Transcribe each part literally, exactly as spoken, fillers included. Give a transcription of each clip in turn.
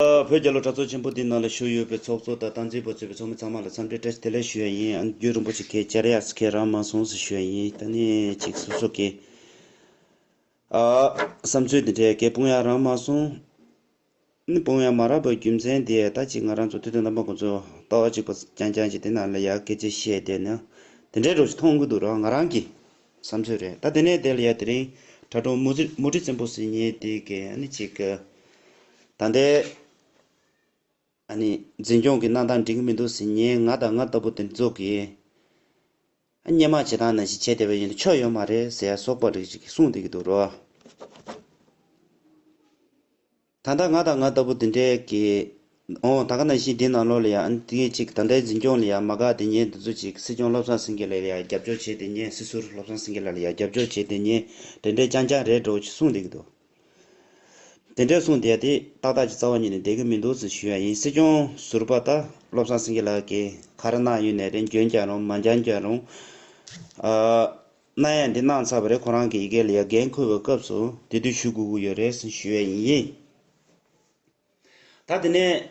བོད་རྒྱལ་ལོ་གྲྭ་ཚང་ཆེན་པོ་འདི་ནང་ལ་བཞུགས་ཡོད་པའི་ཚོགས་གཙོ་དང་སྟངས་འཛིན་པ་གཙོས་པའི་ཚོགས་མི་ཚང་མ་ལ་འཚམས་འདྲི་བཀྲ་ཤིས་བདེ་ལེགས་ཞུ་ཡ་ཡིན། ཨ་ནི་རྒྱུན་རིང་པོ་ཅིག་གི་བཅར་ཡག་ཁྱེད་རང་མ་སོང་ཟེར་ཞུ་ཡ་ཡིན། ད་ནི་ཅིག་སོ་སོ་གི་ཨ་བསམ་ཚུལ་འདི་འདྲའི་སྐད་སྤུངས་ཡག་རང་མ་སོང་། ནི་སྤུངས་ཡག་མ་རག་པའི་རྒྱུ་མཚན་དེ་ད་ཅིག་ང་རང་ཚོ་དུས་དང་རྣམ་པ་ཁོང་ཚོ་ལྟ་བ་གཅིག་པ་རྐྱང་རྐྱང་ཅིག་དེ་ནང་ལ་ཡག་སྐད་ཆ་བཤད་དེ་ནི་དེ་འདྲའི་རོ་ཞིག་མཐོང་གི་འདུག་ར། ང་རང་གི་བསམ་ཚུལ་རེད། ད་དེ་ནས་དེ་ལ་ཡ་དེ་རིང་དྲ་གྲོགས་མུ་ཏི་མུ་ཏི་བཙན་པོ་ཟེར་མཁན་དེ་གས་ཨ་ནི་ཅིག་གི་ད་ལྟའི་ཨ་ནི་འཛིན་སྐྱོང་གི་གནང་སྟངས་འགྲིག་གི་མི་འདུག་ཟེར་མཁན་ང་དང་ང་ལྟ་བུ་དེ་ཚོ་གིས་ཨ་སྔོན་མ་བྱེད་སྟངས་ནང་བཞིན་བྱས་བསྡད་པ་ཡིན་ན་ཆོ་ཡོད་མ་རེད་ཟེར་ཡ་སོགས་པ་རིགས་ཅིག་གིས་གསུངས་བསྡད་ཀྱི་འདུག་རོ། ད་ལྟ་ང་དང་ང་ལྟ་བུ་དེ་འདྲའི་གི་ཨོ་ད་ག་ནང་བཞིན་འདི་ནང་ལོགས་ལ་ཡང་དེ་ངས་ཅིག་ད་ལྟའི་འཛིན་སྐྱོང་ལ་ཡང་མ་དགའ་དེ་ཉན་དེ་ཚོ་ཅིག་སྲིད་སྐྱོང་བློ་བཟང་སེང་གེ་ལགས་ལ་ཡང་རྒྱབ་སྐྱོར་བྱེད་དེ་ཉན། སྲིད་ཟུར་བློ་བཟང་སེང་གེ་ལགས་ལ་ཡང་རྒྱབ་སྐྱོར་བྱེད་དེ་ཉན། དེ་འདྲའི་རྐྱང་རྐྱང་རེད་འགྲོ་ཅིག་གསུངས་བསྡད་ཀྱི་འདུག་དེ་འདྲའི་གསུངས་བསྡད་དེ་ཏག་ཏག་ཅིག་རྩ་བ་ཉིད་ནས་བསྡད་ཀྱི་མི་འདུག་ཟེར་ཞུ་ཡ་ཡིན། སྲིད་སྐྱོང་ཟུར་པ་ད་བློ་བཟང་སེང་གེ་ལགས་ཀྱིས་ག་རེ་གནང་ཡོད་ནའི་རེད། འཇོན་ཀྱང་རུང་མ་འཇོན་ཀྱང་རུང་ཨ། གནང་ཡ་འདི་གནང་ཚར་བ་རེད། ཁོ་རང་གི་ཡི་གེ་ལ་ཡ་འགན་འཁུར་བའི་སྐབས་སུ་དེ་དུས་ཞུ་དགོས་ཀྱི་ཡོད་རེད་ཟེར་ཞུ་ཡ་ཡིན། ད་དེ་ནས་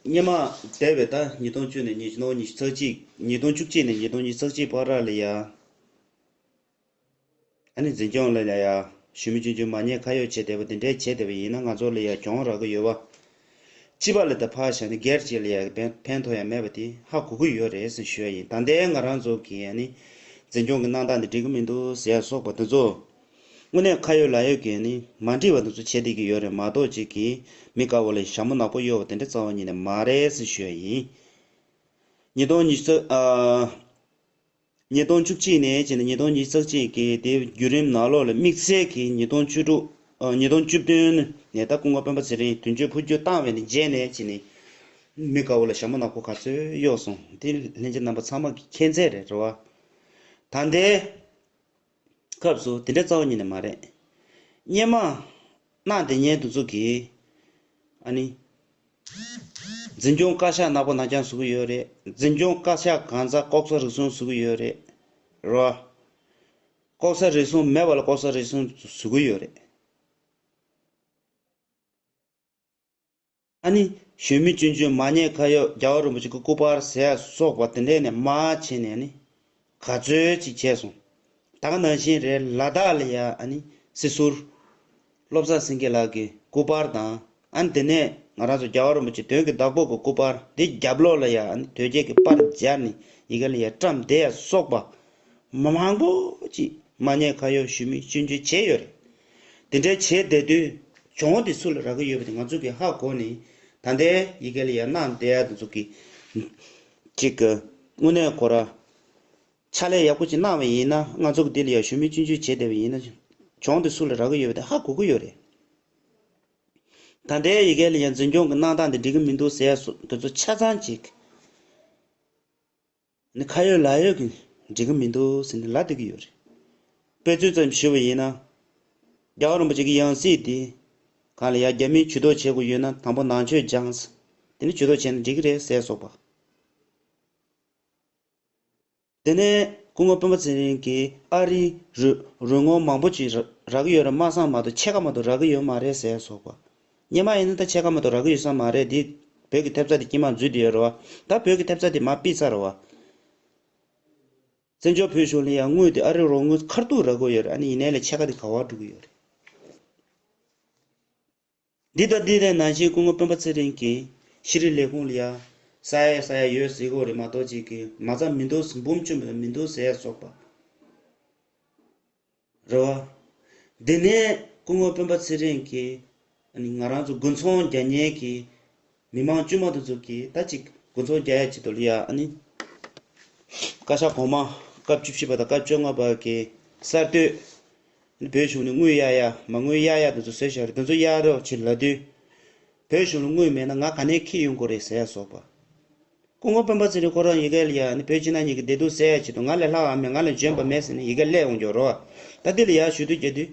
སྔོན་མ་འདས་པའི་ད་ཉིས་སྟོང་བཅུ་ནས་ཉིས་སྟོང་ཉི་ཤུ་རྩ་གཅིག་ཉིས་སྟོང་བཅུ་གཅིག་ནས་ཉིས་སྟོང་ཉི་ཤུ་རྩ་གཅིག་བར་ལ་ཡ་ཨ་ནི་འཛིན་སྐྱོང་ལ་ཡ་ཞུ་མི་ཆུང་ཆུང་མ་ཉེས་ཁ་གཡོགས་བྱས་བསྡད་པ་དེ་འདྲས་བྱས་བསྡད་པ་ཡིན་ན་ང་ཚོ་ལ་ཡ་གྱོང་རག་གི་ཡོད་པ། སྤྱི་པ་ལ་ད་ཕར་བཞག་ནས་སྒེར་གཅིག་ལ་ཡ་ཕན་ཕན་ཐོགས་ཡ་མེད་པ་དེ་ཧ་གོ་གི་ཡོད་རེད་ཟེར་ཞུ་ཡ་ཡིན། ད་ལྟའི་ང་རང་ཚོ་གི་ཨ་ནི་འཛིན་སྐྱོང་གི་གནང་སྟངས་འདི་འགྲིག་གི་མི་འདུག་ཟེར་ཡ་སོགས་པ་དེ་ཚོ་དངོས་གནས་ཁ་ཡོད་ལག་ཡོད་ཀྱི་ནི་མ་འགྲིག་པ་དེ་ཚོ་བྱེད་བསྡད་ཀྱི་ཡོད་རེད་མ་གཏོགས་ཅིག་གི་མི་དཀར་པོ་ལ་ཞྭ་མོ་ནག་པོ་གཡོགས་པ་དེ་འདྲ་རྩ་བ་ཉིད་ནས་མ་རེད་ཟེར་ཞུ་ཡ་ཡིན། ཉིས་སྟོང་ཉི་ཤུ་རྩ་ཨ། ཉིས་སྟོང་བཅུ་གཅིག་ནས་བྱས་ནས་ཉིས་སྟོང་ཉི་ཤུ་རྩ་གཅིག་གི་དེའི་བརྒྱུད་རིམ་ནང་ལོགས་ལ་དམིགས་བསལ་གྱིས་ཉིས་སྟོང་བཅུ་དྲུག་ཨ། ཉིས་སྟོང་བཅུ་བདུན་ནས་ད་སྐུ་ངོ་སྤེན་པ་ཚེ་རིང་དོན་གཅོད་འཕོ་འགྱུར་བཏང་བའི་ནས་རྗེས་ནས་བྱས་ནས་མི་དཀར་པོ་ལ་ཞྭ་མོ་ནག་པོ་ག་ཚོད་གཡོགས་སོང་དེ་ལྷན་རྒྱས་རྣམ་པ་ཚང་མ་གི་མཁྱེན་ཚད་རེད་རེད་བ། ད་ལྟའི་སྐབས་སུ་དེ་འདྲ་རྩ་བ་ཉིད་ནས་མ་རེད། སྔོན་མ་གནང་བསྡད་མཁན་དེ་ཚོ་གིས་ཨ་ནི། འཛིན་སྐྱོང་བཀའ་ཤག་ནག་པོ་ནག་རྐྱང་བཟོ་གི་ཡོད་རེད། འཛིན་སྐྱོང་བཀའ་ཤག་གང་ཟག་ལྐོག་ཟ་རུལ་སུངས་བཟོ་གི་ཡོད་རེད། རོ། ལྐོག་ཟ་རུལ་སུངས་མེད་པ་ལ་ལྐོག་ཟ་རུལ་སུངས་བཟོ་གི་ཡོད་རེད། ཨ་ནི་གཞོན་མི་ཆུང་ཆུང་མ་ཉེས་ཁ་གཡོགས་རྒྱལ་བ་རིན་པོ་ཆེ་གི་སྐུ་པར་ཟེར་ཡ་སོགས་པ་དེ་འདྲས་ནས་མར་བྱས་ནས་ཨ་ནི་ག་ཚོད་ཅིག་བྱས་སོང་། ད་ག་ནང་བཞིན་རེད། ལ་དྭགས་ལ་ཡ་ཨ་ནི་སྲིད་ཟུར་བློ་བཟང་སེང་གེ་ལགས་ཀྱི་སྐུ་པར་དང་ཨ་ནི་དེ་ནས་ང་རང་ཚོ་རྒྱལ་བ་རིན་པོ་ཆེ་དོན་གྱི་བདག་པོ་གི་སྐུ་པར་དེ་རྒྱབ་ལོགས་ལ་ཡ་ཨ་ནི་དོལ་རྒྱལ་གྱི་པར་སྦྱར་ནས་ཡི་གེ་ལ་ཡ་བཀྲམ་བསྡད་ཡ་སོགས་པ་མང་པོ་ཅིག་མ་ཉེས་ཁ་གཡོགས་གཞོན་མི་ཆུང་ཆུང་བྱས་ཡོད་རེད། དེ་འདྲའི་བྱས་བསྡད་དུས་གྱོང་དེ་སུ་ལ་རག་གི་ཡོད་པ་དེ་ང་ཚོ་གིས་ཧ་གོ་ནས་ད་ལྟའི་ཡི་གེ་ལ་ཡ་གནང་བསྡད་ཡ་དེ་ཚོ་གི་ཅིག་གི་དངོས་གནས་ཁོ་ར་ཕྱག་ལས་ཡག་པོ་ཅིག་གནང་བ་ཡིན་ན་ང་ཚོ་གི་འདི་ལ་ཡ་གཞོན་མི་ཆུང་ཆུང་བྱས་བསྡད་པ་ཡིན་ན་གྱོང་དེ་སུ་ལ་རག་གི་ཡོད་པ་དེ་ཧ་གོ་གི་ཡོད་རེད། ད་ལྟའི་ཡི་གེ་ལ་ཡ་འཛིན་སྐྱོང་གི་གནང་སྟངས་དེ་འགྲིག་གི་མི་འདུག་ཟེར་ཡ་སོ་དེ་ཚོ་ཆ་ཚང་ཅིག་ནི་ཁ་ཡོད་ལག་ཡོད་ཀྱི་འགྲིག་གི་མི་འདུག་ཟེར་ནས་ལབ་བསྡད་ཀྱི་ཡོད་རེད། དཔེ་མཚོན་ཙམ་ཞུ་བ་ཡིན་ན། རྒྱལ་བ་རིན་པོ་ཆེ་གི་ཡང་སྲིད་དེ་གང་ལ་ཡ་རྒྱ་མིས་ཇུས་གཏོགས་བྱེད་དགོས་ཡོད་ན་དང་པོ་ནང་ཆོས་སྦྱངས། དེ་ནས་ཇུས་གཏོགས་བྱས་ན་འགྲིག་གི་རེད་ཟེར་སོགས་པ། དེ་ནས་སྐུ་ངོ་སྤེན་པ་ཚེ་རིང་གིས་ཨ་རིའི་རོལ་རོལ་ངོ་མང་པོ་ཅིག་རག་རག་གི་ཡོད་རེད་མ་གསང་མ་གཏོགས་ཕྱེད་ཀ་མ་གཏོགས་རག་གི་ཡོད་མ་རེད་ཟེར་སོགས་པ། སྔོན་མ་ཡིན་ན་ད་ཕྱེད་ཀ་མ་གཏོགས་རག་གི་ཡོད་ས་མ་རེད། འདི་བོད་ཀྱི་ཐེབས་རྩ་དེ་དཀྱིལ་མ་འཛུལ་བསྡད་ཡོད་རེད་བ། ད་བོད་ཀྱི་ཐེབས་རྩ་དེ་མར་ཕུད་ཚར་རེད་བ། བཙན་བྱོལ་བོད་གཞུང་ལ་ཡང་དངུལ་དེ་ཨ་རིའི་རོགས་དངུལ་ཁ་ཐུག་རག་གི་ཡོད་རེད། ཨ་ནི་ཡིན་ནའི་ལས་ཕྱེད་ཀ་དེ་ག་པར་འགྲོ་གི་ཡོད་རེད། འདི་དང་འདི་དེ་ནང་བཞིན་སྐུ་ངོ་སྤེན་པ་ཚེ་རིང་གིས་ཤེས་རིག་ལས་ཁུངས་ལ་ཡ་ས་ཡ་ས་ཡ་ཡོད་ཟེར་གི་རེད་མ་གཏོགས་ཅིག་གི་མ་རྩ་མི་འདུག་འབུམ་བཅུ་མི་འདུག་ཟེར་ཡ་སོགས་པ་རེད་བ། དེ་ནས་སྐུ་ངོ་སྤེན་པ་ཚེ་རིང་གིས་ཨ་ནི་ང་རང་ཚོ་དགུན་ཚོང་རྒྱག་མཁན་གྱི་མི་མང་དཀྱུས་མ་དེ་ཚོ་གིས་ད་ཅིག་དགུན་ཚོང་རྒྱག་ཡ་ཆེད་དུ་ལ་ཡ་ཨ་ནི་བཀའ་ཤག་གོང་མ་སྐབས་བཅུ་བཞི་པ་དང་སྐབས་བཅོ་ལྔ་པ་གི་གསར་གཏོད། བོད་གཞུང་ནས་དངུལ་གཡར་ཡ་མ་དངུལ་གཡར་ཡ་དེ་ཚོ་བཟོས་བཞག་རེད། དེ་ཚོ་གཡར་རོགས་བྱེད་ལབ་དུས། བོད་གཞུང་ལ་དངུལ་མེད་ན་ང་ག་ནས་འཁྱེར་ཡོང་དགོས་རེད་ཟེར་ཡ་སོགས་པ། སྐུ་ངོ་སྤེན་པ་ཚེ་རིང་ཁོ་རང་ཡི་གེ་ལ་ཡ་ནི་བོད་ཕྱི་ནང་གཉིས་ཀྱི་བདེ་སྡུག་སེལ་ཡ་ཆེད་དུ་ང་ལས་ལྷག་ཨ་མེད་ང་ལས་འཇོན་པ་མེད་ཟེར་ནས་ཡི་གེ་སླེབས་ཡོང་རྒྱུ་རེད་བ། ད་འདི་ལ་ཡ་ཞུ་གཏུག་རྒྱག་དུས།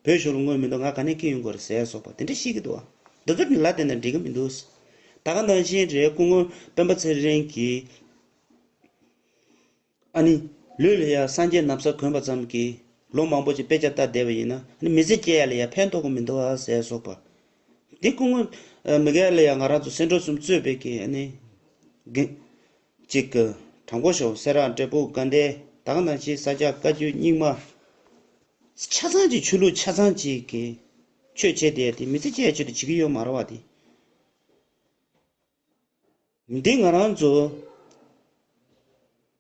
བོད་གཞུང་ལ་དངུལ་མི་འདུག་ང་ག་ནས་འཁྱེར་ཡོང་དགོས་རེད་ཟེར་ཡ་སོགས་པ་དེ་འདྲ་བཤད་ཀྱི་འདུག་བ། འདི་ཚོ་ནི་ལབ་བསྡད་ན་འགྲིག་གི་མི་འདུག་ད་ག་ནང་བཞིན་རེད། སྐུ་ངོ་སྤེན་པ་ཚེ་རིང་གིས། ཨ་ནི། ལུས་ལ་ཡ་སངས་རྒྱས་ན་བཟའ་གོན་པ་ཙམ་གྱིས་ལོ་མང་པོ་ཅིག་དཔེ་ཆ་ལྟ་བསྡད་པ་ཡིན་ན་ཨ་ནི་མི་ཚེ་སྐྱེལ་ཡ་ལ་ཡ་ཕན་ཐོགས་ཀྱི་མི་འདུག་ཨ་ཟེར་སོགས་པ། འདི་སྐུ་ངོ་མི་རྒན་ལ་ཡང་ང་རང་ཚོ་སེ་འབྲུ་གསུམ་གཙོས་པའི་གི་ཨ་ནི་གི་གཅིག་གི་དྲང་པོ་ཤོག་སེ་ར་འབྲས་སྤུངས་དགའ་ལྡན་ད་ག་ནང་བཞིན་ས་སྐྱ་བཀའ་བརྒྱུད་རྙིང་མ་ཆ་ཚང་གི་ཆོས་ལུགས་ཆ་ཚང་གཅིག་གི་ཆོས་བྱས་ཏེ་དེ་མི་ཚེ་སྐྱེལ་ཆེད་དུ་བྱེད་ཀྱི་ཡོད་མ་རེད་བ་དེ། འདི་ང་རང་ཚོ་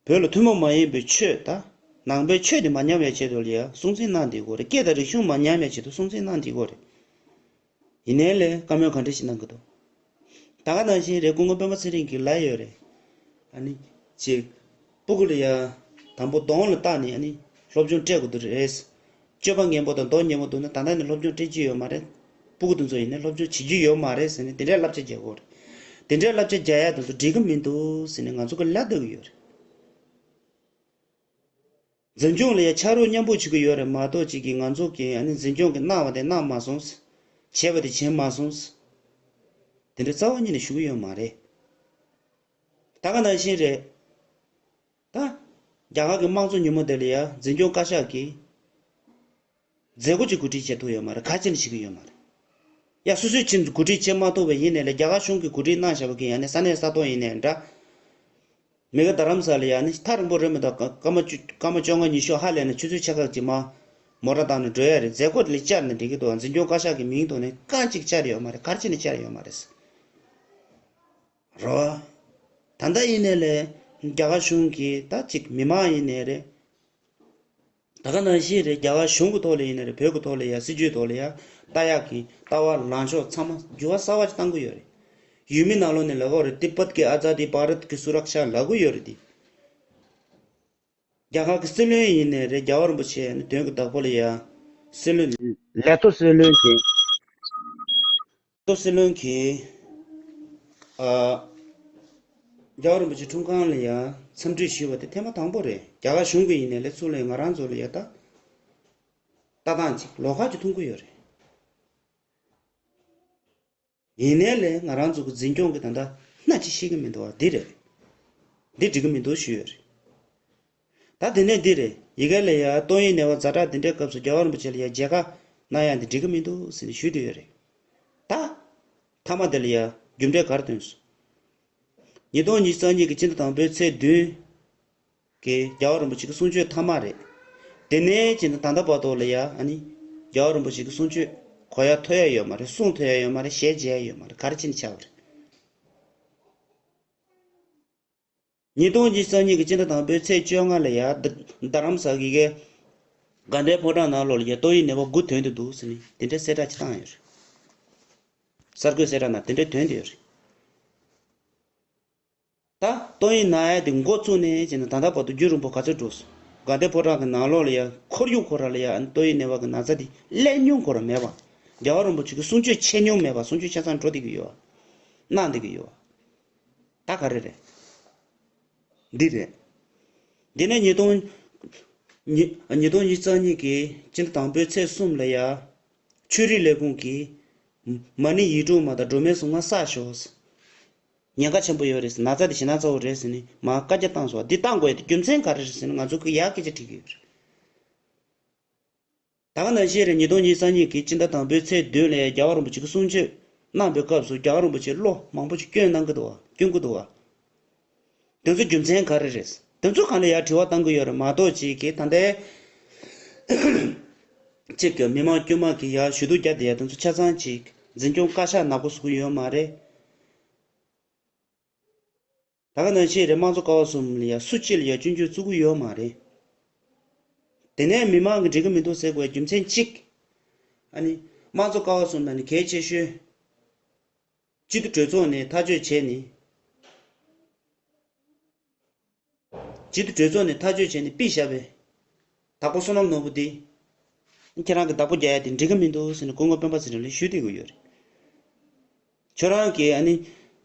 བོད་ལ་ཐུན་མོང་མ་ཡིན་པའི་ཆོས་དང་ནང་པའི་ཆོས་དེ་མ་ཉམས་པའི་ཆེད་དུ་ལ་ཡ་སྲུང་བརྩི་གནང་བསྡད་དགོས་རེད། སྐད་དང་རིག་གཞུང་མ་ཉམས་པའི་ཆེད་དུ་སྲུང་བརྩི་གནང་བསྡད་དགོས་རེད། ཡིན་ནའི་ལས་བཀའ་མོལ་ག་འདྲ་ཞིག་གནང་གི་འདུག་ད་ག་ནང་བཞིན་རེད། སྐུ་ངོ་སྤེན་པ་ཚེ་རིང་གིས་ལབ་ཡོད་རེད། ཨ་ནི་ཅིག་སྤུ་གུ་ལ་ཡ་དང་པོ་གདོང་ལ་བལྟས་ནས་ཨ་ནི་སློབ་སྦྱོང་སྤྲད་དགོས་འདུག་རེད། སྤྱོད་པ་ངན་པོ་དང་མདོག་ངན་པོ་འདུག་ན་ད་ལྟ་ནས་སློབ་སྦྱོང་སྤྲད་ཀྱི་ཡོད་མ་རེད། སྤུ་གུ་དེ་ཚོ་ཡིན་ན་སློབ་སྦྱོང་བྱེད་ཀྱི་ཡོད་མ་རེད་ཟེར་ནས་དེ་འདྲའི་བསླབ་བྱ་རྒྱག་གི་ཡོད་རེད། དེ་འདྲའི་བསླབ་བྱ་རྒྱག་ཡ་དེ་ཚོ་འགྲིག་གི་མི་འདུག་ཟེར་ནས་ང་ཚོ་གི་ལབ་སྡོད་ཀྱི་ཡོད་རེད། འཛིན་སྐྱོང་ལ་ཡ་ཕྱག་རོགས་མཉམ་པོ་བྱེད་ཀྱི་ཡོད་རེད་མ་གཏོགས་ཅིག་གིས་ང་ཚོ་གིས་ཨ་ནི་འཛིན་སྐྱོང་གིས་གནང་བ་དེ་གནང་མ་སོང་། བྱས་པ་དེ་བྱས་མ་སོང་། དེ་འདྲ་རྩ་བ་ཉིད་ནས་ཞུ་གི་ཡོད་མ་རེད། ད་ག་ནང་བཞིན་རེད། ད། རྒྱ་གར་གྱི་དམངས་གཙོ་ཉིན་མོ་དེ་ལ་ཡ་འཛིན་སྐྱོང་བཀའ་ཤག་གིས། མཛད་སྒོ་ཅིག་གོ་སྒྲིག་བྱེད་ཐུབ་ཡོད་མ་རེད། ག་ཅི་ནས་བྱེད་ཀྱི་ཡོད་མ་རེད། ཡ་སོ་སོའི་ཁྱིམ་དུ་གོ་སྒྲིག་བྱེད་མ་ཐུབ་པ་ཡིན་ནའི་ལས་རྒྱ་གར་གཞུང་གིས་གོ་སྒྲིག་གནང་བཞག་པ་གི་ཡ་ནས་ས་གནས་ས་ཐོག་ཡིན་ནའི་འདྲ། མི་ག་རྡ་རམ་ས་ལ་ཡ་ནི་ཐག་རིང་པོ་རེད་མི་འདུག་སྐར་མ་བཅུ་སྐར་མ་བཅོ་ལྔ་ཉི་ཤུ་ཧ་ལས་ནས་ཆུ་ཚོད་ཕྱེད་ཀ་ཅིག་མ་མོ་ཊ་བཏང་ནས་འགྲོ་ཡ་རེད། མཛད་སྒོ་དེ་ལ་བཅར་ནས་འགྲིག་གི་འདུག་འཛིན་སྐྱོང་བཀའ་ཤག་གི་མིང་ཐོག་ནས་རྐང་གཅིག་བཅར་ཡོད་མ་རེད། ག་རེ་བྱས་ནས་བཅར་ཡོད་མ་རེད། རོ། ད་ལྟ་ཡིན་ནའི་ལས་རྒྱ་གར་གཞུང་གིས་ད་ཅིག་མི་མང་ཡིན་ནའི་རེད། ད་ག་ནང་བཞིན་རེད། རྒྱ་གར་གཞུང་གི་ཐོག་ལ་ཡིན་ནའི་རེད། བོད་ཀྱི་ཐོག་ལ་ཡ་སྲིད་ཇུས་ཐོག་ལ་ཡ་ལྟ་ཡག་གི་ལྟ་བ་ལངས་ཕྱོགས་ཚང་མ་འགྱུར་བ་གསར་བ་ཞིག་གཏང་གི་ཡོད་རེད། ཡུལ་མི་ནང་ལོགས་ནས་ལབ་ཀྱི་ཡོད་རེད། तिब्बत की आज़ादी भारत की सुरक्षा ལབ་ཀྱི་ཡོད་རེད་དེ། རྒྱ་གར་གྱི་སྲིད་བློན་ཡིན་ནའི་རེད། རྒྱལ་བ་རིན་པོ་ཆེ་ནི་དོན་གྱི་བདག་པོ་ལ་ཡ་སྲིད་བློན་ལས་ཐོག་སྲིད་བློན་གྱི་ལྟོ་སྲིད་བློན་གྱིས་ཨ། རྒྱལ་བ་རིན་པོ་ཆེ་འཁྲུངས་སྐར་ལ་ཡ་འཚམས་འདྲི་ཞུས་པ་དེ་ཐེངས་མ་དང་པོ་རེད། རྒྱ་གར་གཞུང་གི་ཡིན་ནའི་ལས་ཚུར་ལ་ང་རང་ཚོ་ལ་ཡ་ད་ལྟ་སྟངས་ཅིག་ལོགས་ཀ་ཅིག་མཐོང་གི་ཡོད་རེད། ཡིན་ནའི་ལས་ང་རང་ཚོ་གི་འཛིན་སྐྱོང་གི་ད་ལྟ་སྣ་གཅིག་ཤེས་ཀྱི་མི་འདུག་བ་འདི་རེད། འདི་འགྲིག་གི་མི་འདུག་ཞུས་ཡོད་རེད། ད་དེ་ནས་འདི་རེད། ཡི་གེ་ལ་ཡ་ཏོག་དབྱིབས་ནད་པ་ཛ་དྲག་འདི་འདྲའི་སྐབས་སུ་རྒྱལ་བ་རིན་པོ་ཆེ་ལ་ཡ་མཇལ་ཁ་གནང་ཡ་འདི་འགྲིག་གི་མི་འདུག་ཟེར་ནས་ཞུས་བསྡད་ཡོད་རེད། ད། མཐའ་མ་དེ་ལ་ཡ་རྒྱུ་འབྲས་ག་རེ་ཐོན་སོང་། ཉིས་སྟོང་ཉི་ཤུ་རྩ་གཉིས་ཀྱི་སྤྱི་ཟླ་དང་པོའི་ཚེས་བདུན་གྱི་རྒྱལ་བ་རིན་པོ་ཆེ་གི་གསུང་ཆོས་མཐའ་མ་རེད། དེ་ནས་བྱས་ན་ད་ལྟ་བར་དུ་ལ་ཡ་ཨ་ནི་རྒྱལ་བ་རིན་པོ་ཆེ་གི་གསུང་ཆོས་གོ་ཡ་ཐོས་ཡ་ཡོད་མ་རེད། གསུང་ཐོས་ཡ་ཡོད་མ་རེད། ཞལ་མཇལ་ཡ་ཡོད་མ་རེད། ག་རེ་བྱས་ནས་ཆགས་པ་རེད། ཉིས་སྟོང་ཉི་ཤུ་རྩ་གཉིས་ཀྱི་སྤྱི་ཟླ་དང་པོའི་ཚེས་བཅོ་ལྔ་ལ་ཡ་རྡ་རྡ་རམ་ས་ཡི་གེ་དགའ་ལྡན་ཕོ་བྲང་ནང་ལོགས་ལ་ཡ་ཏོག་དབྱིབས་ནད་པ་དགུ་ཐོན་དུ་འདུག་ཟེར་ནས་དེ་འདྲའི་གསལ་བསྒྲགས་ཅིག་བཏང་ཡོད་རེད། གསར་འགོད་གསལ་བསྒྲགས་ནང་དེ་འདྲའི་ཐོན་བསྡད་ཡོད་རེད། ད་ཏོག་དབྱིབས་ན་ཡ་དེ་འགོ་བཙུགས་ནས་བྱས་ན་ད་ལྟ་བར་དུ་རྒྱུན་རིང་པོ་ག་ཚོད་འགྲོ་སོང་། དགའ་ལྡན་ཕོ་བྲང་གི་ནང་ལོགས་ལ་ཡ་ཁོར་ཡུག་ཁོ་ར་ལ་ཡ་ཏོག་དབྱིབས་ནད་པ་གི་ན་ཚ་དེ་སླེབས་མྱོང་ཁོ་ར་མེད་པ། རྒྱལ་བ་རིན་པོ་ཆེ་གི་གསུང་ཆོས་འཆད་མྱོང་མེད་པ། གསུང་ཆོས་ཆ་ཚང་འགྲོ་བསྡད་ཀྱི་ཡོད་པ། གནང་བསྡད་ཀྱི་ཡོད་པ། ད་ག་རེ་རེད། འདི་རེད། འདི་ནས་ཉིས་སྟོང་། ཉི་ཉིས་སྟོང་ཉི་ཤུ་རྩ་གཉིས་ཀྱི་སྤྱི་ཟླ་དང་པོའི་ཚེས་གསུམ་ལ་ཡ། ཆོས་རིག་ལས་ཁུངས་ཀྱིས་མ་ཎི་ཡིག་དྲུག་མ་དང་སྒྲོལ་མའི་གཟུངས་སྔགས་བསགས་ཤོག་ཉེན་ཁ་ཆེན་པོ་ཡོད་རེད། ན་ཚ་དེ་ཞེད་སྣང་ཚ་པོ་རེད་ཟེར་ནས་མར་བཀའ་རྒྱ་བཏང་སོང་། འདི་བཏང་དགོས་ཡ་དེ་རྒྱུ་མཚན་ག་རེ་རེད་ཟེར་ན་ང་ཚོ་གི་ཡར་སྐད་ཆ་དྲིས་ཀྱི་ཡོད་རེད། ད་ག་ནང་བཞིན་རེད། ཉིས་སྟོང་ཉི་ཤུ་རྩ་གཉིས་ཀྱི་སྤྱི་ཟླ་དང་པོའི་ཚེས་བདུན་ལ་རྒྱལ་བ་རིན་པོ་ཆེ་གི་གསུང་ཆོས་གནང་པའི་སྐབས་སུ་རྒྱལ་བ་རིན་པོ་ཆེ་བློ་མང་པོ་ཞིག་སྐྱོན་གནང་གི་འདུག་བ། སྐྱོན་གྱི་འདུག་བ། དེ་ཚོ་རྒྱུ་མཚན་ག་རེ་རེད། དེ་ཚོ་གང་ལ་ཡར་དྲི་བ་བཏང་གི་ཡོད་རེད་མ་གཏོགས་ཅིག་གིས་ད་ལྟའི་ཅིག་གི་མི་མང་དཀྱུས་མ་གི་ཡར་ཞུ་གཏུག་རྒྱག་བསྡད་ཡ་དེ་ཚོ་ཆ་ཚང་ཅིག་འཛིན་སྐྱོང་བཀའ་ཤག་ནག་པོ་བཟོ་གི་ཡོད་མ་རེད། ད་ག་ནང་བཞིན་རེད། དམངས་གཙོ་ཀ་བ་གསུམ་ལ་ཡ་སུ་གཅིག་ལ་ཡ་སྐྱོན་བརྗོད་བཙུགས་ཀྱི་ཡོད་མ་རེད། དེ་ནས་མི་མང་གི་འགྲིག་གི་མི་འདུག་ཟེར་དགོས་རྒྱུ་མཚན་གཅིག་ཨ་ནི་དམངས་གཙོ་ཀ་བ་གསུམ་ནང་ནས་གལ་ཆེ་ཤོས། སྤྱི་འཐུས་གྲོས་ཚོགས་ནས་ཐག་གཅོད་བྱས་ནས། སྤྱི་འཐུས་གྲོས་ཚོགས་ནས་ཐག་གཅོད་བྱས་ནས་ཕུད་བཞག་པའི་བདག་པོ་བསོད་ནམས་ནོར་བུ་འདི། ཁྱེད་རང་གི་བདག་པོ་རྒྱག་ཡ་དེ་འགྲིག་གི་མི་འདུག་ཟེར་ནས་སྐུ་ངོ་སྤེན་པ་ཚེ་རིང་ལ་ཞུ་བསྡད་ཀྱི་ཡོད་རེད། ཁྱོད་རང་གིས་ཨ་ནི།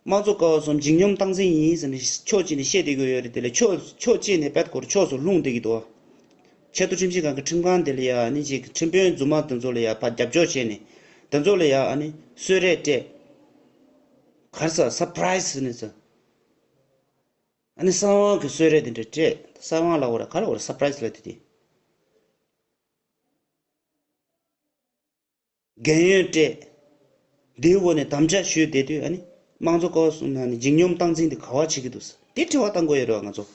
དམངས་གཙོ་ཀ་བ་གསུམ་འཇིགས་སྙོམས་སྟངས་འཛིན་ཡིན་ཟེར་ནས་ཕྱོགས་གཅིག་ནས་བཤད་བསྡད་ཀྱི་ཡོད་རེད། དེ་ལས་ཕྱོགས་ཕྱོགས་གཅིག་ནས་དཔེ་སྐོར་ཕྱོགས་སུ་ལྷུང་བསྡད་ཀྱི་འདུག་ཆེས་མཐོ་ཁྲིམས་ཞིབ་ཁང་གི་ཁྲིམས་ཁང་དེ་ལ་ཡ་ཨ་ནི་ཅིག་ཁྲིམས་དཔོན་རྫུན་མ་དེ་ཚོ་ལ་ཡ་ཕར་རྒྱབ་སྐྱོར་བྱས་ནས་དེ་ཚོ་ལ་ཡ་ཨ་ནི་གསོལ་རས་སྤྲད། ག་རེ་ཟེར་སར་པ་རའི་ཛི་ཟེར་ནས་ཟེར། ཨ་ནི་གསང་བ་གི་གསོལ་རས་དེ་འདྲ་སྤྲད། གསང་བ་ལབ་དགོས་རེད། ག་རེ་ལབ་དགོས་རེད། སར་པ་རའི་ཛི་ལབ་དེ་དེ། རྒན་ཡོལ་སྤྲད། འདིའི་འོག་ནས་དམ་བཅའ་ཞུས་བསྡད་དུས། ཨ་ནི་དམངས་གཙོ་ཀ་བ་གསུམ་ནང་ནས་འཇིགས་སྙོམས་སྟངས་འཛིན་དེ་ག་བ་བྱེད་ཀྱི་འདུག་ཟེར་དེ་དྲི་བ་བཏང་དགོས་ཡོད་རེད་བ་ང་ཚོ།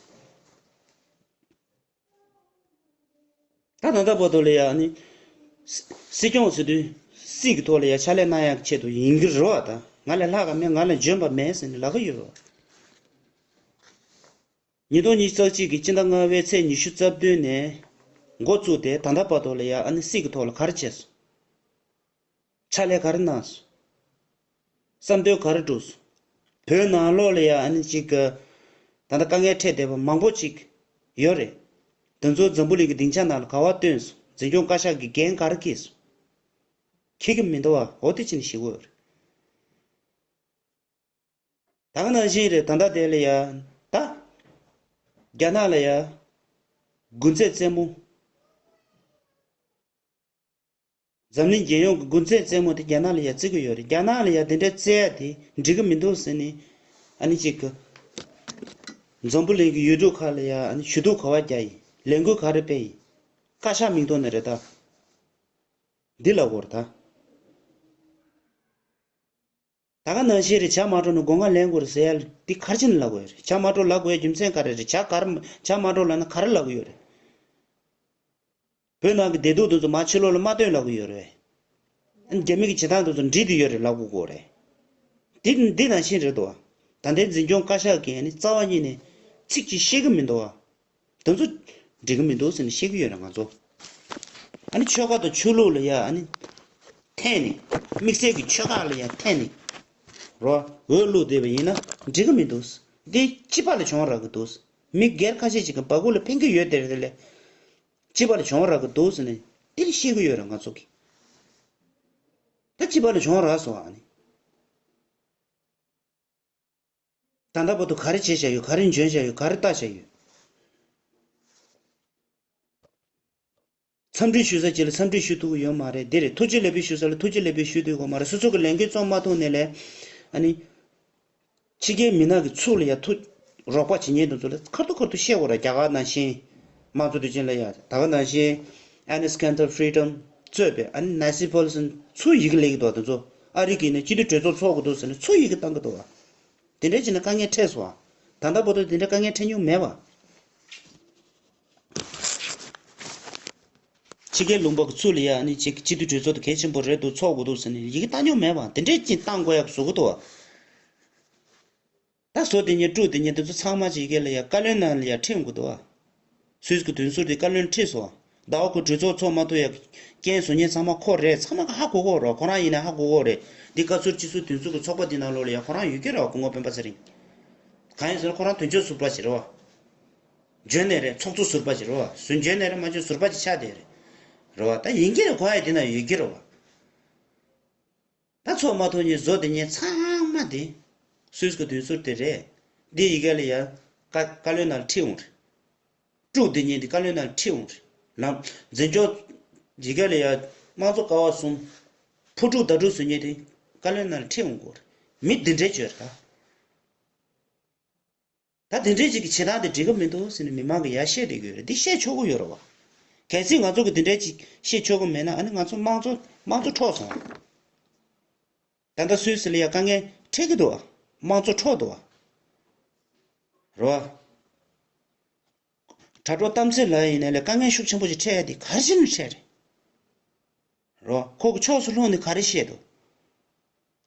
ད་ད་ལྟ་བར་དུ་ལ་ཡ་ཨ་ནི་སྲིད་སྐྱོང་ཟེར་དུས་སྲིད་ཀྱི་ཐོག་ལ་ཡ་ཕྱག་ལས་གནང་ཡག་ཆེད་དུ་ཡིན་གྱི་རེད་བ། ད་ང་ལས་ལྷག་ག་མེད། ང་ལས་འཇོན་པ་མེད་ཟེར་ནས་ལབ་ཀྱི་ཡོད་རེད་བ། ཉིས་སྟོང་ཉི་ཤུ་རྩ་གཅིག་གི་སྤྱི་ཟླ་ལྔ་པའི་ཚེས་ཉི་ཤུ་རྩ་བདུན་ནས་འགོ་བཙུགས་ཏེ་ད་ལྟ་བར་དུ་ལ་ཡ་ཨ་ནི་སྲིད་ཀྱི་ཐོག་ལ་ག་རེ་བྱས་སོང་། ཕྱག་ལས་ག་རེ་གནང་སོང་། བསམ་དོན་ག་རེ་བསྒྲུབས་སོང་། བོད་ནང་ལོགས་ལ་ཡ་ཨ་ནི་གཅིག་གི་ད་ལྟ་དཀའ་ངལ་འཕྲད་བསྡད་པ་མང་པོ་ཅིག་ཡོད་རེད། དེ་ཚོ་འཛམ་བུ་གླིང་གི་སྡིངས་ཆ་ནང་ལ་ག་བ་བཏོན་སོང་། འཛིན་སྐྱོང་བཀའ་ཤག་གིས་འགན་ག་རེ་འཁྱེར་སོང་། འཁྱེར་གྱི་མི་འདུག་བ། འོ་དེ་ཅི་ནས་ཤེས་དགོས་རེད། ད་ག་ནང་བཞིན་རེད། ད་ལྟ་དེ་ལ་ཡ། ད། རྒྱ་ནག་ལ་ཡ། དགུན་ཚེས་རྩེད་མོ། འཛམ་གླིང་རྒྱལ་ཡོངས་ཀྱི་དགུན་ཚེས་རྩེད་མོ་དེ་རྒྱ་ནག་ལ་ཡ་བརྩི་གི་ཡོད་རེད། རྒྱ་ནག་ལ་ཡ་དེ་འདྲ་བརྩི་ཡ་དེ་འགྲིག་གི་མི་འདུག་ཟེར་ནས། ཨ་ནི་གཅིག་གི། འཛམ་བུ་གླིང་གི་ཡུལ་གྲུ་ཁག་ལ་ཡ་ཨ་ནི་ཞུ་གཏུག་ག་བ་རྒྱག་ཡིན། ལས་འགུལ་ག་རེ་སྤེལ་ཡིན། བཀའ་ཤག་མིང་ཐོག་ནས་རེད་ད། འདི་ལབ་དགོས་རེད་ད། ད་ག་ནང་བཞིན་རེད། ཇ་མ་དཀྲོགས་ན་སྒོ་ང་ལེན་དགོས་རེད་ཟེར་ཡ་འདི་ག་རེ་བྱས་ནས་ལབ་དགོས་རེད། ཇ་མ་དཀྲོགས་ལབ་དགོས་ཡ་རྒྱུ་མཚན་ག་རེ་རེད། ཇ་ག་རེ་ཇ་མ་དཀྲོགས་ལབ་ན་ག་རེ་ལབ་གི་ཡོད་རེད། བོད་ནང་གི་བདེ་སྡུག་དེ་ཚོ་མར་ཕྱི་ལོགས་ལ་མ་སྟོན་ལབ་གི་ཡོད་རེད། རྒྱ་མི་གི་བྱེད་སྟངས་དེ་ཚོ་འགྲིག་བསྡད་ཡོད་རེད་ལབ་དགོས་ཀྱི་རེད། འདི་འདི་ནང་བཞིན་རེད་དོ། ད་ལྟའི་འཛིན་སྐྱོང་བཀའ་ཤག་གིས་ནི་རྩ་བ་ཉིད་ནས་ཚིག་གཅིག་བཤད་གི་མི་འདུག་བ། དེ་ཚོ་འགྲིག་གི་མི་འདུག་ཟེར་ནས་བཤད་གི་ཡོད་རེད་ང་ཚོ། ཨ་ནི་ཆོལ་ཁ་དང་ཆོས་ལུགས་ལ་ཡ་ཨ་ནི་འཐེན་ནས། དམིགས་བསལ་གྱི་ཆོལ་ཁ་ལ་ཡ་འཐེན་ནས། རོ། འོས་བླུགས་བསྡད་པ་ཡིན་ན་འགྲིག་གི་མི་འདུག། འདི་སྤྱི་པ་ལ་གྱོང་རག་གི་འདུག། མི་སྒེར་ཁ་ཤས་ཅིག་གི་སྦ་ཁུག་ལ་ཕན་གི་ཡོད་དེ་རེད་དེ་ལས། སྤྱི་པ་ལ་གྱོང་རག་གི་འདུག་ཟེར་ནས་འདིར་བཤད་གི་ཡོད་རེད་ང་ཚོ་གིས། ད་སྤྱི་པ་ལ་གྱོང་རག་སོང་ཨ་ནི། ད་ལྟ་བར་དུ་ག་རེ་བྱས་བཞག་ཡོད། ག་རེ་འཇོན་བཞག་ཡོད། ག་རེ་ལྟ་བཞག་ཡོད། འཚམས་འདྲི་ཞུ་ས་ཅིག་ལ་འཚམས་འདྲི་ཞུ་ཐུབ་ཀྱི་ཡོད་མ་རེད། འདི་རེད། ཐུགས་རྗེ་ལེགས་འབུལ་ཞུ་ས་ལ་ཐུགས་རྗེ་ལེགས་འབུལ་ཞུ་ཐུབ་ཀྱི་ཡོད་མ་རེད། སོ་སོ་གི་ལས་འགན་རྩོམ་མ་ཐུབ་ནས་ལས། ཨ་ནི། ཕྱི་རྒྱལ་མི་སྣ་གི་ཚུར་ལ་ཡ་ཐུགས་རོགས་པ་བྱེད་མཁན་དེ་ཚོ་ལ་ཁ་ཐུག་ཁ་ཐུག་བཤད་དགོས་ར། རྒྱ་གར་ནང་བཞིན་དམངས་གཙོ་དུས་ཆེན་ལ་ཡ་ད་ག་ནང་བཞིན་Anna Cantor Freedom གཙོས་པའི་ཨ་ནི་Nancy Pelosi ཚུར་ཡི་གེ་སླེབས་ཀྱི་འདུག་དེ་ཚོ་ཨ་རི་གིས་ནས་སྤྱི་འཐུས་གྲོས་ཚོགས་ཚོགས་དགོས་འདུག་ཟེར་ནས་ཚུར་ཡི་གེ་བཏང་གི་འདུག་བ། དེ་འདྲའི་བྱས་ནས་དཀའ་ངལ་འཕྲད་སོང་བ། ད་ལྟ་བར་དུ་དེ་འདྲའི་དཀའ་ངལ་འཕྲད་མྱོང་མེད་བ། ཕྱི་རྒྱལ་ལུང་པ་གི་ཚུར་ལ་ཡ་ཨ་ནི་ཅིག་སྤྱི་འཐུས་གྲོས་ཚོགས་དེ་གལ་ཆེན་པོ་རེད་འདུག་ཚོགས་དགོས་འདུག་ཟེར་ནས་ཡི་གེ་བཏང་མྱོང་མེད་བ། དེ་འདྲའི་ཅིག་བཏང་དགོས་ཡག་བཟོ་གི་འདུག་བ། ད་བཟོ་དེ་ཉིད་དཀྲུག་དེ་ཉིད་དེ་ཚོ་ཚང་མ་ཅིག་གི་ལ་ཡ་བཀའ་བློན་ནང་ལ་ཡ་ཁྲིད་དགོས་འདུག་བ། སུད་སི་གི་མདུན་ཟུར་དེ་བཀའ་བློན་ཁྲིད་སོང་། ཟླ་བ་ཁོ་གྲོས་ཚོགས་ཚོགས་མ་ཐུབ་ཡ་རྐྱེན་བཟོ་མཁན་ཚང་མ་ཁོ་རེད། ཚང་མ་གི་ཧ་གོ་གོ་རེད། ཁོ་རང་ཡིན་ན་ཧ་གོ་གོ་རེད། འདི་བཀའ་ཟུར་སྤྱི་ཟུར་མདུན་ཟུར་གི་ཚོགས་པ་འདི་ནང་ལོགས་ལ་ཡ་ཁོ་རང་ཡོད་ཀྱི་རེད་བ། སྐུ་ངོ་སྤེན་པ་ཚེ་རིང་། གང་ཡིན་ཟེར་ན་ཁོ་རང་དོན་གཅོད་ཟུར་པ་ཞིག་རེད་བ། འཇོན་ནས་རེད། ཚོགས་གཙོ་ཟུར་པ་ཞིག་རེད་བ། སུ་འཇོན་ནས་རེད། མ་འཇོན་ཟུར་པ་ཅིག་ཆགས་བསྡད་རེད། རེད་བ། ད་ཡིན་གྱི་རེད། ཁོ་ཡ་འདི་ན་ཡོད་ཀྱི་རེད་བ། ད་ཚོགས་མ་ཐུབ་མཁན་བཟོ་དེ་མཁན་ཚང་མ་དེ་སུད་སི་གི་མདུན་ཟུར་དེ་རེད། འདི་ཡི་གེ་ལ་ཡ་བཀའ་བཀའ་བློན་ནང་ཁྲིད་འོང་རེད། དཀྲུག་དེ་མཁན་དེ་བཀའ་བློན་ནང་ཁྲིད་འོང་རེད། ལམ་འཛིན་སྐྱོང་ཡི་གེ་ལ་ཡ་དམངས་གཙོ་ཀ་བ་གསུམ་ཕུ་དཀྲུག་མདའ་དཀྲུག་བཟོ་མཁན་དེ་བཀའ་བློན་ནང་ཁྲིད་འོང་དགོས་རེད། མི་འདི་འདྲའི་བྱོས་རེད་ད། ད་དེ་འདྲའི་ཅིག་གི་བྱེད་སྟངས་དེ་འགྲིག་གི་མི་འདུག་ཟེར་ནས་མི་མང་གིས་ཡར་བཤད་བསྡད་ཀྱི་ཡོད་རེད། འདི་བཤད་ཆོག་གི་ཡོད་རེད་བ། གལ་སྲིད་ང་ཚོ་གིས་དེ་འདྲའི་ཅིག་བཤད་ཆོག་གི་མེད་ན་ཨ་ནི་ང་ཚོ་དམངས་གཙོ་དམངས་གཙོ་འཕྲོག་སོང་བ། ད་ལྟ་སུད་སི་ལ་ཡ་དཀའ་ངལ་འཕྲད་ཀྱི་འདུག་བ། དམངས་གཙོ་འཕྲོག་འདུག་བ། རེད་བ། དྲ་གྲོགས་གཏམ་ཚེ་ལགས་ཡིན་ནའི་ལས་དཀའ་ངལ་ཤུགས་ཆེན་པོ་ཞིག་འཕྲད་ཡ་དེ་ག་རེ་བྱས་ནས་འཕྲད་རེད། རེད་བ། ཁོ་གི་ཕྱོགས་སུ་ལྷུང་ནས་ག་རེ་བཤད་འདུག་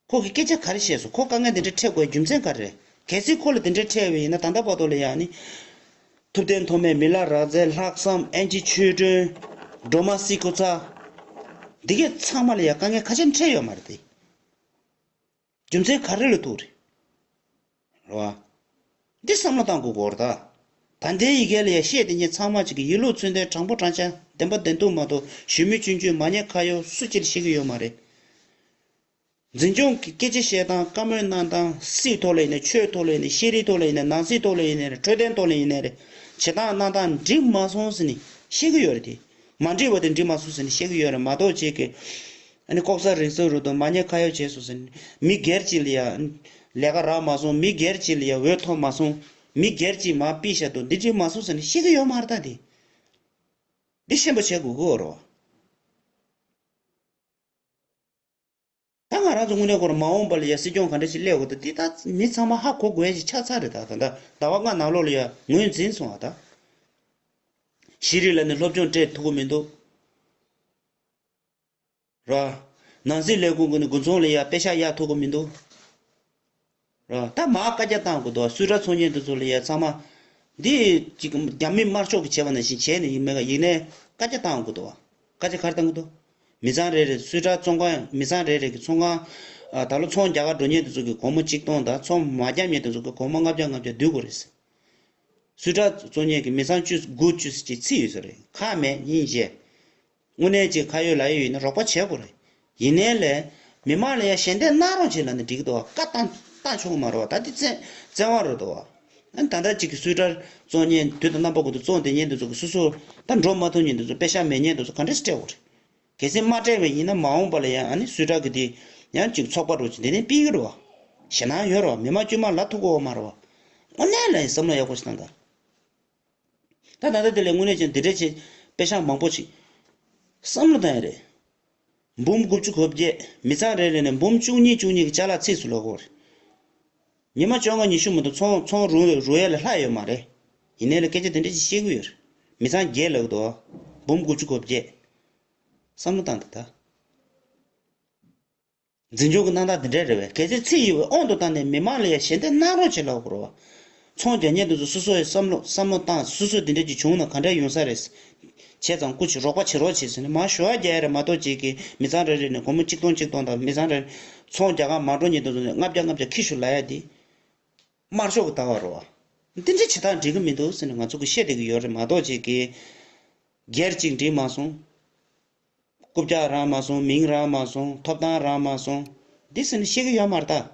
ཁོ་གིས་སྐད་ཆ་ག་རེ་བཤད་སོང་། ཁོ་དཀའ་ངལ་དེ་འདྲ་འཕྲད་དགོས་རྒྱུ་མཚན་ག་རེ་རེད། གལ་སྲིད་ཁོ་ལ་དེ་འདྲ་འཕྲད་པ་ཡིན་ན་ད་ལྟ་བར་དུ་ལ་ཡང་ནི། ཐུབ་བསྟན་ཐོགས་མེད། མི་ལ་རས་རྩེ། ལྷག་བསམ། ཨན་ཅི་ཆོས་སྒྲོན། སྒྲོལ་མ་སེ་ཁོ་ཚ། འདི་གས་ཚང་མ་ལ་ཡང་དཀའ་ངལ་ཁ་ཤས་འཕྲད་ཡོད་མ་རེད་དེ། རྒྱུ་མཚན་ག་རེ་ལ་ཐུག་རེད། རེད་བ། འདི་བསམ་བློ་བཏང་དགོས་སྐོར་ད། ད་ལྟའི་ཡི་གེ་ལ་ཡང་བཤད་དེ་ཉིད་ཚང་མ་ཅིག་གི་ཡིན་ལུགས་ཚུལ་ལྡན། དྲང་པོ་དྲང་བཞག་བདེན་པ་བདེན་ཐུག་མ་གཏོགས་ཞུ་མི་སྐྱོན་བརྗོད་མ་ཉེས་ཁ་གཡོག་སུ་གཅིག་ལ་བཤད་ཀྱི་ཡོད་མ་རེད། འཛིན་སྐྱོང་གི་སྐད་ཆ་བཤད་སྟངས། བཀའ་མོལ་གནང་སྟངས། སྲིད་ཐོག་ལ་ཡིན་ནའི་ཆོས་ཐོག་ལ་ཡིན་ནའི་ཤེས་རིག་ཐོག་ལ་ཡིན་ནའི་ནང་སྲིད་ཐོག་ལ་ཡིན་ནའི་འཕྲོད་བསྟེན་ཐོག་ལ་ཡིན་ནའི་བྱེད་སྟངས་གནང་སྟངས་འགྲིག་མ་སོང་ཟེར་ནས་བཤད་ཀྱི་ཡོད་རེད་དེ། མ་འགྲིག་པ་དེ་འགྲིག་མ་སོང་ཟེར་ནས་བཤད་ཀྱི་ཡོད་རེད་མ་གཏོགས་ཅིག་གི། ཨ་ནི་ལྐོག་ཟ་རུལ་སུངས་རུལ་སུངས་མ་ཉེས་ཁ་གཡོག་བྱས་སོང་ཟེར་ནས་མི་སྒེར་གཅིག་ལ་ཡ་ལས་ཀ་རག་མ་སོང་། མི་སྒེར་གཅིག་ལ་ཡ་འོས་ཐོབ་མ་སོང་། མི་སྒེར་གཅིག་མར་ཕུད་བཞག་འདུག་འདི་འགྲིག་མ་སོང་ཟེར་ནས་བཤད་ཀྱི་ཡོད་མ་རེད་ད་དེ། འདི་ཤེས་པ་བྱེད་དགོས་ཀྱི་ཡོད་རེད་བ། ད་ང་ ང་རང་ཚོ་དངོས་གནས་ཁོ་རང་མ་འོངས་པ་ལ་ཡ་སྲིད་སྐྱོང་ག་འདྲ་ཞིག་སླེབས་དགོས་འདུག་འདི་ད་མི་ཚང་མ་ཧ་གོ་དགོས་ཡ་ཞིག་ཆགས་ཚར་རེད། ད་ད་ད་ཟླ་བ་ལྔ་ནང་ལོགས་ལ་ཡ་ངོས་འཛིན་སོང་བ་ད། ཤེས་རིག་ལ་ནི་སློབ་སྦྱོང་སྤྲད་ཐུབ་ཀྱི་མི་འདུག་ར། ནང་སྲིད་ལས་ཁུངས་ཀྱི་ནི་དགུན་ཚོང་ལ་ཡ་པེ་ཤག་གཡར་ཐུབ་ཀྱི་མི་འདུག་ར། ད་མར་བཀའ་རྒྱ་བཏང་དགོས་འདུག་སུད་ཊར་ཚོང་མཁན་དེ་ཚོ་ལ་ཡ་ཚང་མ། འདི་ཅིག་རྒྱ་མི་དམར་ཤོག་གིས་བྱས་པ་ནང་བཞིན་བྱས་ནས་ཡིན་མེད་ག་ཡིན་ནའི་བཀའ་རྒྱ་བཏང་དགོས་འདུག་བ། བཀའ་རྒྱ་ག་རེ་བཏང་གི་འདུག་མི་ཚང་རེ་རེ་སུད་ཊར་བཙོང་ཁང་མི་ཚང་རེ་རེ་གི་ཚོང་ཁང་། ཨ། ད་ལོ་ཚོང་རྒྱག་གར་འགྲོ་མཁན་དེ་ཚོ་གི་སྒོར་མོ་གཅིག་སྟོང་དང་ཚོང་མ་རྒྱག་མཁན་དེ་ཚོ་གི་སྒོར་མོ་ལྔ་བརྒྱ་ལྔ་བརྒྱ་བསྡུ་དགོས་རེད། སུད་ཊར་བཙོང་མཁན་གྱི་མི་ཚང་བཅུ་དགུ་བཅུ་ཟེར་གྱི་ཚིག་ཡོད་ས་རེད། ཁག་མེད་སྙིང་རྗེ། དངོས་གནས་ཅིག་ཁ་ཡོད་ལག་ཡོད་ཡིན་ན་རོགས་པ་བྱེད་དགོས་རེད། ཡིན་ནའི་ལས། མི་མང་ལ་ཡ་ཞལ་འདེབས་གནང་རོགས་བྱེད་ལབ་ནས་འགྲིག་གི་འདུག་བ། བཀའ་བཏང་བཏང་ཆོག་གི་མ་རེད་བ། ད་འདི་བཙན་བཙན་དབང་རེད་འདུག་བ། ཨ་ནི་ད་ལྟ་ཅིག་གི་སུད་ཊར་བཙོང་མཁན་དུས་དང་རྣམ་པ་ཀུན་ཏུ་བཙོང་བསྡད་མཁན་དེ་ཚོ་གི་སོ་སོ་ད་འགྲོ་མ་ཐུབ་མཁན་དེ་ཚོ་པེ་ཤག་མེད་མཁན་དེ་ཚོ་ག་འདྲས་སྤྲད་དགོས་རེད། གལ་སྲིད་མ་སྤྲད་པ་ཡིན་ན་མ་འོངས་པ་ལ་ཡང་ཨ་ནི་སུད་ཊར་གི་དེ་ཡང་ཅིག་ཚོགས་པ་རུ་ཅིག་དེ་ནས་ཕུད་ཀྱི་རེད་བ། ཞེད་སྣང་ཡོད་རེད་བ། མི་མང་དཀྱུས་མ་ལབ་ཐུབ་ཀྱི་ཡོད་མ་རེད་བ། དངོས་གནས་ལ་ཡིན་བསམ་བློ་ཡག་པོ་ཞིག་བཏང་དང་། ད་ད་ལྟ་དེ་ལས་དངོས་གནས་ཀྱང་འདི་འདྲ་བྱས་པེ་ཤག་མང་པོ་ཞིག་བསམ་བློ་བཏང་ཡ་རེད། འབུམ་དགུ་བཅུ་གོ་བརྒྱད་མི་ཚང་རེ་རེ་ནས་འབུམ་བཅུ་གཉིས་བཅུ་གཉིས་ཀྱི་ཅ་ལག་ཚིགས་སུ་ལོག་གོ་རེད། ཉི་མ་བཅོ་ལྔ་ཉི་ཤུ་མ་གཏོགས་ཚོང་ཚོང་རུ་རུ་ཡ་ལས་ལྷག་ཡོད་མ་རེད། ཡིན་ནའི་ལ་སྐད་ཆ་དེ་འདྲ་ཞིག་བཤད་གི་ཡོད་རེད། མི་ཚང་བརྒྱད་ལབ་གི་འདུག་འབུམ་དགུ་བཅུ་གོ་བརྒྱད། བསམ་བློ་བཏང་དང་ད། འཛིན་སྐྱོང་གི་གནང་སྟངས་འདི་འདྲ་རེད་པས། གལ་སྲིད་ཚིག་ཡོད་པའི་དབང་དུ་བཏང་ནས་མི་མང་ལ་ཡང་ཞལ་འདེབས་གནང་རོགས་བྱེད་ལབ་དགོས་རེད་བ། ཚོང་རྒྱག་མཁན་དེ་ཚོ་སོ་སོ་ཡི་བསམ་བློ་བསམ་བློ་བཏང་། སོ་སོས་འདི་འདྲ་ཅིག་བྱུང་ན་ག་འདྲ་ཡོང་ས་རེད། བྱས་ཙང་སྐུ་མཁྱེན་རོགས་པ་བྱེད་རོགས་བྱེད་ཟེར་ནས་མར་ཞུ་བ་རྒྱག་ཡ་རེད་མ་གཏོགས་ཅིག་གིས་མི་ཚང་རེ་རེ་ནས་སྒོར་མོ་གཅིག་སྟོང་གཅིག་སྟོང་དང་མི་ཚང་རེ་རེ་ཚོང་རྒྱག་གར་མ་འགྲོ་མཁན་དེ་ཚོ་ནས་ལྔ་བརྒྱ་ལྔ་བརྒྱ་ཁྱི་ཤོར་ལབ་ཡ་དེ། དམར་ཤོག་གི་ལྟ་བ་རེད་བ། འདི་འདྲ་བྱེད་སྟངས་འགྲིག་གི་མི་འདུག་ཟེར་ནས་ང་ཚོ་གིས་བཤད་བསྡད་ཀྱི་ཡོད་རེད་མ་གཏོགས་ཅིག་གིས། སྒེར་གཅིག་འགྲིག་མ་སོང་། རྐུབ་བཀྱག་རག་མ་སོང་། མིང་རག་མ་སོང་། ཐོབ་ཐང་རག་མ་སོང་། འདི་ཟེར་ནས་བཤད་ཀྱི་ཡོད་མ་རེད་ད།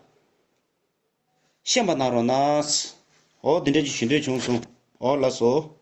ཤེས་པ་གནང་རོགས་གནང་། འོ་འདི་འདྲ་ཅིག་ཞུ་འདོད་བྱུང་སོང་། འོ་ལགས་སོ།